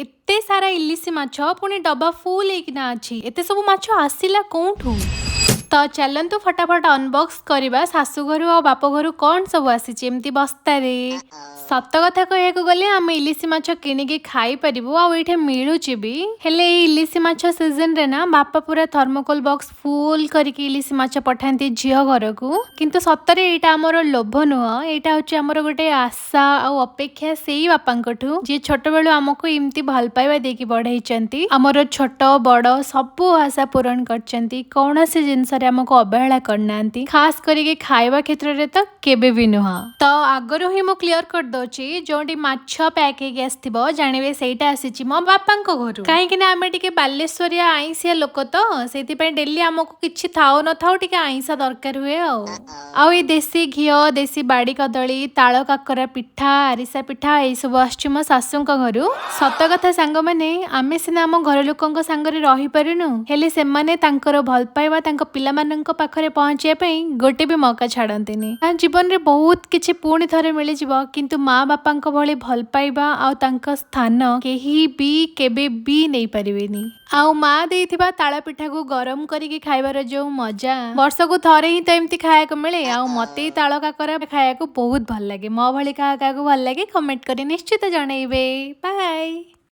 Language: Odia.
ଏତେ ସାରା ଇଲିଶି ମାଛ ପୁଣି ଡବା ଫୁଲ ହେଇକିନା ଅଛି। ଏତେ ସବୁ ମାଛ ଆସିଲା କୋଉଠୁ? ତ ଚାଲନ୍ତୁ ଫଟାଫଟ ଅନବକ୍ସ କରିବା, ଶାଶୁଘରୁ ଆଉ ବାପଘରୁ କ'ଣ ସବୁ ଆସିଛି ଏମିତି ବସ୍ତାରେ। ସତ କଥା କହିବାକୁ ଗଲେ ଆମେ ଇଲିଶି ମାଛ କିଣିକି ଖାଇପାରିବୁ ଆଉ ଏଇଠି ମିଳୁଛି ବି। ହେଲେ ଏଇ ଇଲିଶି ମାଛ ସିଜନରେ ନା ବାପା ପୁରା ଥର୍ମୋକୋଲ ବକ୍ସ ଫୁଲ କରିକି ଇଲିଶି ମାଛ ପଠାନ୍ତି ଝିଅ ଘରକୁ। କିନ୍ତୁ ସତରେ ଏଇଟା ଆମର ଲୋଭ ନୁହଁ, ଏଇଟା ହଉଛି ଆମର ଗୋଟେ ଆଶା ଆଉ ଅପେକ୍ଷା ସେଇ ବାପାଙ୍କଠୁ, ଯିଏ ଛୋଟବେଳୁ ଆମକୁ ଏମିତି ଭଲ ପାଇବା ଦେଇକି ବଢେଇଛନ୍ତି। ଆମର ଛୋଟ ବଡ ସବୁ ଆଶା ପୂରଣ କରିଛନ୍ତି, କୌଣସି ଜିନିଷରେ ଆମକୁ ଅବହେଳା କରିନାହାନ୍ତି, ଖାସ କରିକି ଖାଇବା କ୍ଷେତ୍ରରେ ତ କେବେ ବି ନୁହଁ। ତ ଆଗରୁ ହିଁ ମୁଁ କ୍ଲିୟର କରିଦଉଛି, ଯୋଉଠି ମାଛ ପ୍ୟାକ୍ ହେଇକି ଆସିଥିବ ଜାଣିବେ ସେଇଟା ଆସିଛି ମୋ ବାପାଙ୍କ ଘରୁ। କାହିଁକି ନା ଆମେ ଟିକେ ବାଲେଶ୍ୱରିଆ ଆଇଁଷିଆ ଲୋକ, ତ ସେଇଥିପାଇଁ ଡେଲି ଆମକୁ କିଛି ଥାଉ ନଥାଉ ଟିକେ ଆଇଁଷ ଦରକାର ହୁଏ। ଆଉ ଏଇ ଦେଶୀ ଘିଅ, ଦେଶୀ ବାଡ଼ି କଦଳୀ, ତାଳ କାକରା ପିଠା, ଆରିସା ପିଠା, ଏଇସବୁ ଆସୁଛି ମୋ ଶାଶୁଙ୍କ ଘରୁ। ସତ କଥା ସାଙ୍ଗମାନେ, ଆମେ ସିନା ଆମ ଘର ଲୋକଙ୍କ ସାଙ୍ଗରେ ରହିପାରୁନୁ, ହେଲେ ସେମାନେ ତାଙ୍କର ଭଲ ପାଇବା ତାଙ୍କ ପିଲାମାନଙ୍କ ପାଖରେ ପହଞ୍ଚିବା ପାଇଁ ଗୋଟେ ବି ମୌକା ଛାଡ଼ନ୍ତିନି। ଜୀବନରେ ବହୁତ କିଛି ପୁଣି ଥରେ ମିଳିଯିବ, କିନ୍ତୁ ମା ବାପାଙ୍କ ଭଳି ଭଲ ପାଇବା ଆଉ ତାଙ୍କ ସ୍ଥାନ କେହି ବି କେବେ ବି ନେଇପାରିବେନି। ଆଉ ମା ଦେଇଥିବା ତାଳ ପିଠାକୁ ଗରମ କରିକି ଖାଇବାର ଯୋଉ ମଜା, ବର୍ଷକୁ ଥରେ ହିଁ ତ ଏମିତି ଖାଇବାକୁ ମିଳେ। ଆଉ ମତେ ଏଇ ତାଳ କାକରା ଖାଇବାକୁ ବହୁତ ଭଲ ଲାଗେ। ମୋ ଭଳି କାହା କାହାକୁ ଭଲ ଲାଗେ, କମେଣ୍ଟ କରି ନିଶ୍ଚିତ ଜଣେଇବେ। ବାଏ।